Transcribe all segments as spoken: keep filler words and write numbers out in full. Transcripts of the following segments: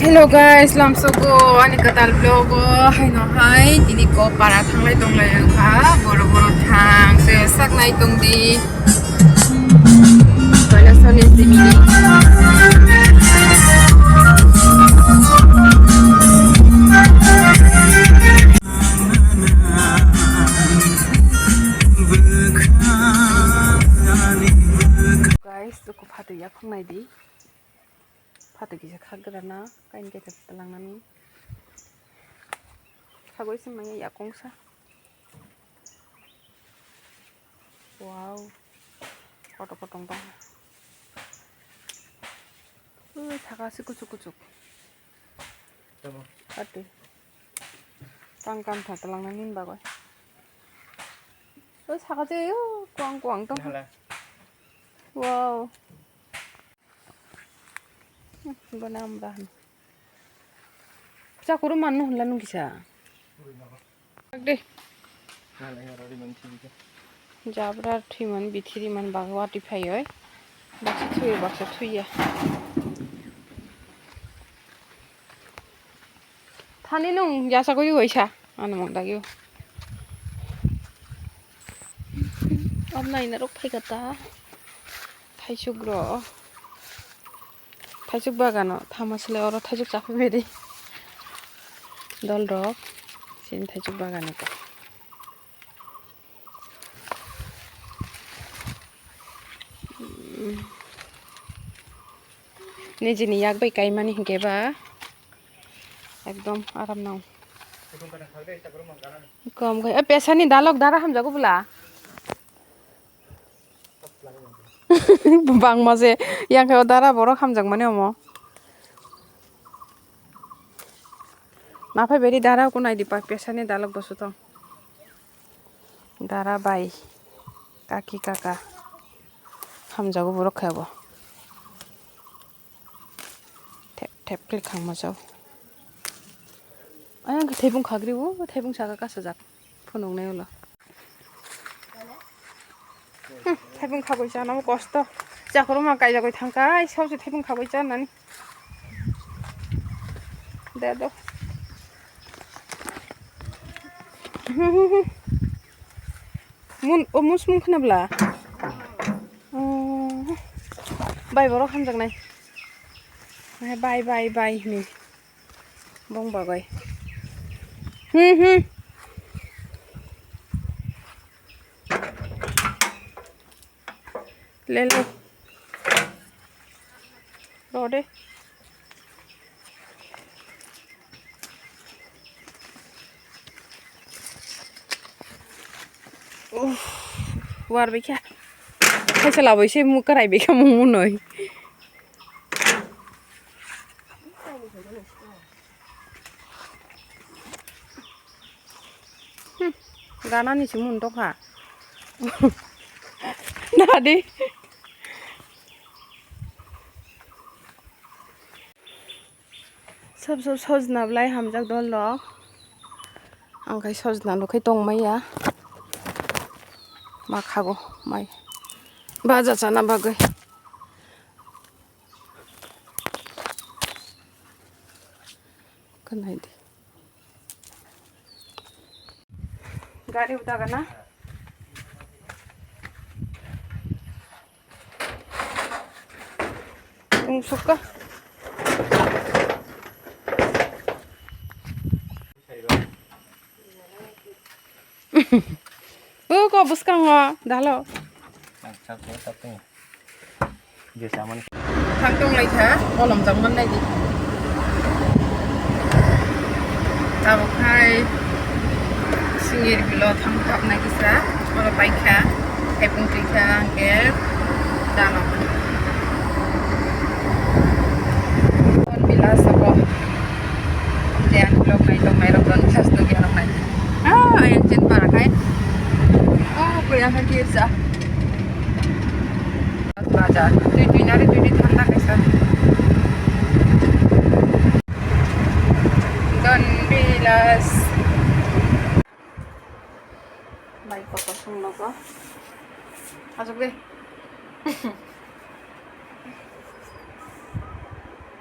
Hello guys, lamsogo ani kwtal vlog o haino hai tini kok para thanglai tonglai wngkha, boro boro thang se saknai tongdi. Paila soni simi. Guys, chuku phatwi yaphang nai di. Phatwi kisa khak gra na, kain khe thak tlang nani. Sagoi se manya yakung sa. Wow. Kotor kotor tong. Ui, thaka se kuchuk kuchuk. Tamo. Phatwi. Tang kam tha tlang nani bagoi. Ui, saka je, ui, kuang kuang tong. Hala. Wow. Hmm, bo nam ba. Chakuru manno hwnla nung kisa. Ui, nabo. Dik de. Hala, ya, rori man thibika. Jabra thwiman, bithiri man, bagwi watwi phaiwi. Baksa thwiwi, baksa thwiya. Thani nung yasagwi waisa, ano mung dagyo. Abna ina rok phaika ta. Thaisuk ro. Thaisuk bagano thama sle oro thaisuk chaphi bedi. Dol rok. Sini thaisuk bagano ta. Nijini yak bai kaimani hinkhe ba ekdom aram nang. Kom khai, e, pesani dalok dara hamjago bwla. Bangma se, yang khe o dara borok hamjakmani omo. Naphai beri dara kunai di pa pesani dalok bosu tong. Dara bai, kaki kaka, hamjago borok khe bo. Thep thep khe khangma jao. Ayang khe thebung khagri o, thebung saka kasajak. Phunuknai ulo. Hmm, thebung khagwi chana bo kosto. Chakruma kaijagwi thangkha, ai saosi thebung khagwi chanani. De do. Mun, o mus mung khna bla. Oh. Bai borok hamjaknai. Bai, bai, bai, hini. Bong bagwi. Hmm, hmm. Le, le. Ro de. Uff, war bai kha. Kaisa labai se mu karai bai kha mung munoi. Hmm, ganani se mun tokha. Nadi. Sob sob sojna belai hamjak dol rok. Ang khai sojna lukhai tongmaya. Ma khago mai. Baja chana bagwi. Kwnai di. Gari udaga na. Tung suka. O ko bwskango dalo. Thang tong lai kha, kolom jang man nai di. Tabuk khai singir bilo thang thap nai kisa, oro pai kha, thepung twi kha, hwnkhe dano. Kon bila sabo. Dean vlog nai tong nai rok don khas tu dia rok nai. Ah, ayang chen para khai. Oh, kuya khai kirsa. Bajar. Twi twi nari twi twi thanda kaisa. Don bilas. Bai kotor sung nogo. Asok de.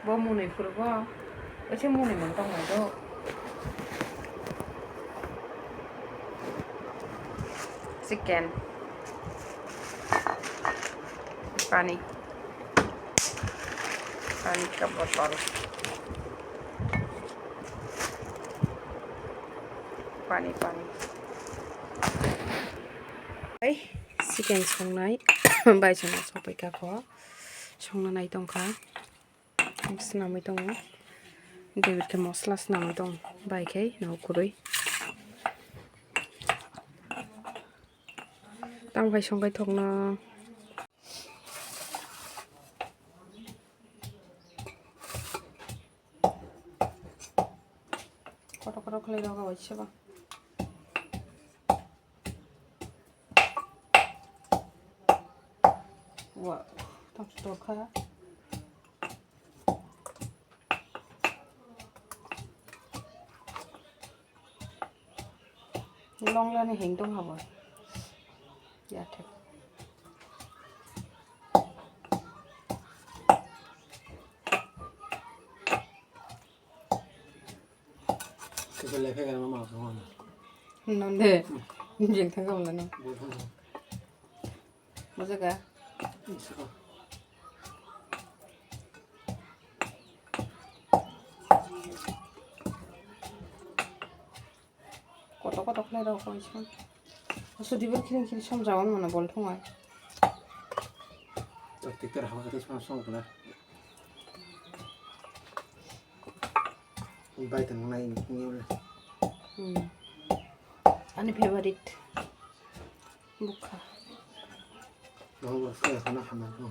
Bo munui phuru bo. Ese muni muni tong nai do. Chicken. Pani. Pani ka botol. Pani, pani. Ai, chicken songnai. Bai songna sokpai kako. Songna nai tongkha. Swnamwi tongo. Debit khe mosla swnamwi tongo. Bai khe no kwrwi. Tang bai songkai thokno. Kotor kotor khlai rw waisa ba. Wa, tang kotor kha. Longlani heng tong habo. Ya thek. Kisa lefe kan mama ko hon. Nonde. Jeng thang kam lano. Bujaka. Koto koto khlai rok koi song. Sudi bo khiring khiring som jawan mana bol thung ai. Tik ter hawa kata som som kena. Bai tang nai ni. Hmm. Ani favorite. Bukha. Nang bo se hana hana ko.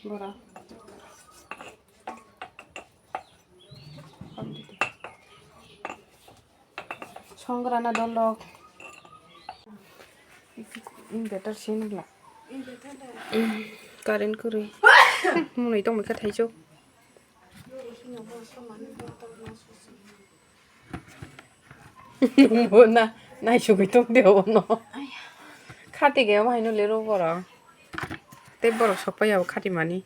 Bora. Songrana dolok. Inverter sini la. Current kwrwi. Munui tong kha thaichuk. Bo na, naisugwi tong de bono. Khati ge omo haino lero borok. Tei borok sokpai ya bo khati mani.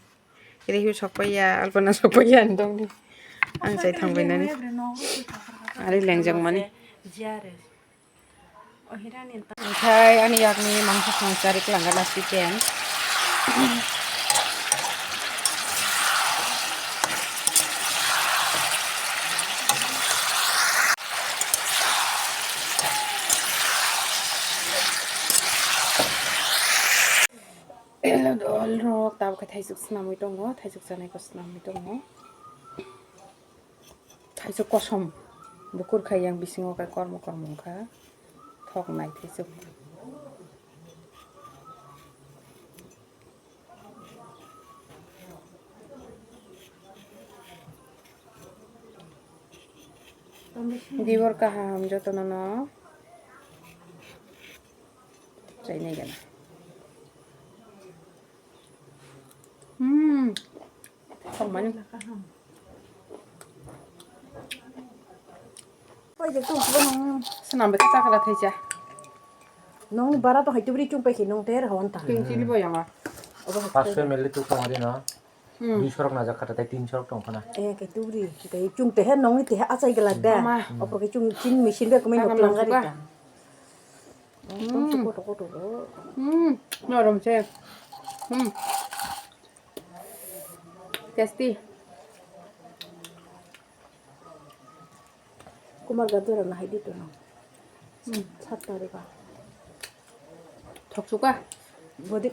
Iri hiu sokpai ya, alpana sokpai ya ani tong di. Ang chai thang bai nani. Ari lengjak mani. Okhai ani yakni mangsa song chari klangana chicken. Hello, all rok, tabuk khe thaisuk swnamwi tongo, thaisuk chanai ko swnamwi tongo. Thaisuk kosom bukur khai yang bisingo khe kormo kormo wngkha. Thok nai thaisuk. Dibor kaham jotono no. Chainai gana. Hmm. Tongmani. Swnam bai khe chakla thaisa. Nong bara to hai tubri chung pai khe nong ter hon ta. King chili bo yama. Obo hai. Paanch sho M L tu tong ari no. Hmm. Dui sorok najak kata tai tin sorok tong khana. Eh, kai tubri, kai chung tehe nongni tehe achai gelak da. Mama. Opor kai chung chin machine be kumai. Agam nok lang langari suka. Ta. Hmm. Koto koto ro. Hmm, norom se. Hmm. Tasty. Kumar gajar na hai dito no. Hmm. Sat tarika. Thok suka. Bodi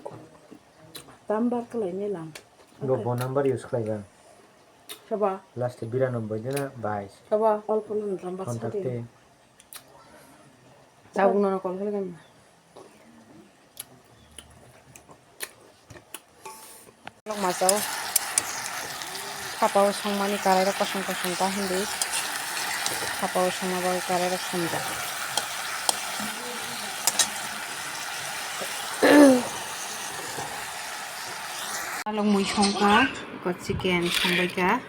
tambar kalai ne lang. Bo bo number use khlai bang. Saba. Last e biranoboi dena bais. Saba. All phone number sati. Contact e. Tabuk nono call khlai kami. Lok masao. Khapao songmani karai rok kosong kosong ta hindi. Khapao songma bagwi karai rok somjak. Alok mui songkha, ko chicken songbaikha,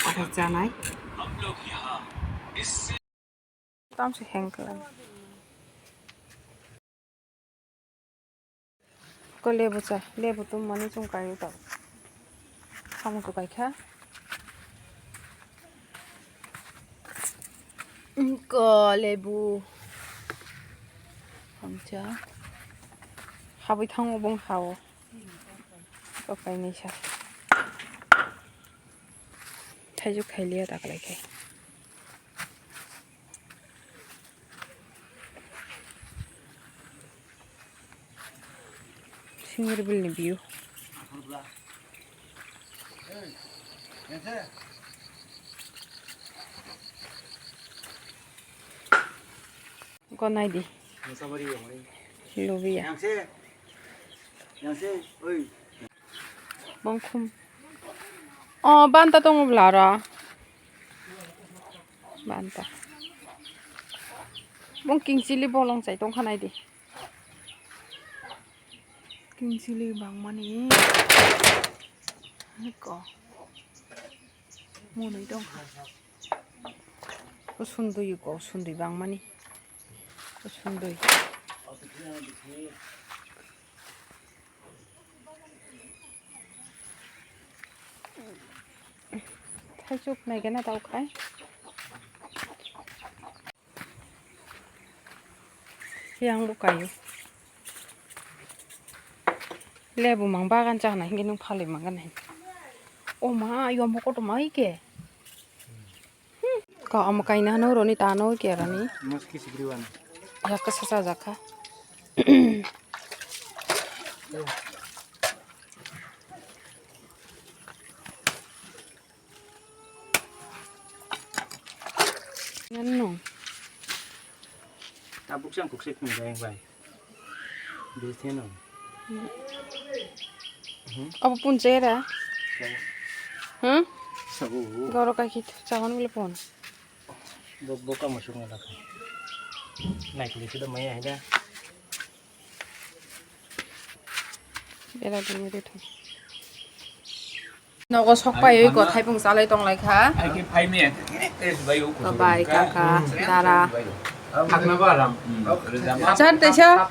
aro chanai. Tamse heng khlai. Ko lebu cha, lebu tum mani chung kaio ta. Samung tu kaikha. Ko lebu. Hamcha. Habwi thango bong hao. Ko kainwi sa. Thaijuk khailiya daklai khai. Singir bilni view. Go nai di. Lubiya. Bongkhum. Oh, banta tongo bwla aro. Banta. Bong king chili bolong chai tongkha nai di. King chili bangmani. Ko. Munui tongkha. Ko sundui ko, sundui bangmani. Ko sundui. Thaichuk nai gana tau khai. Yang bo kayo. Lebu mang bagan chana hinge nung phalwi mangana hin. O ma, yo mo koto mai ke. Ka omo kaina hano roni tano ke roni. Mas kisi griwan. Ya kasa sa jaka. Nganno. Tabuk sang kuk sik ngai bai. Bisi no. Abo pun chera. Sabu. Hmm? Sabu. Goro kai kit chawan bile pun. Bo boka masuk ngala. Nai kuli sudah maya ada. Bera dong bera dong. Nogo sok pai oi ko thaipung chalai tong lai kha. Ai ki phai me. Bai kaka dara. Hakna ba ram. Chan teisa.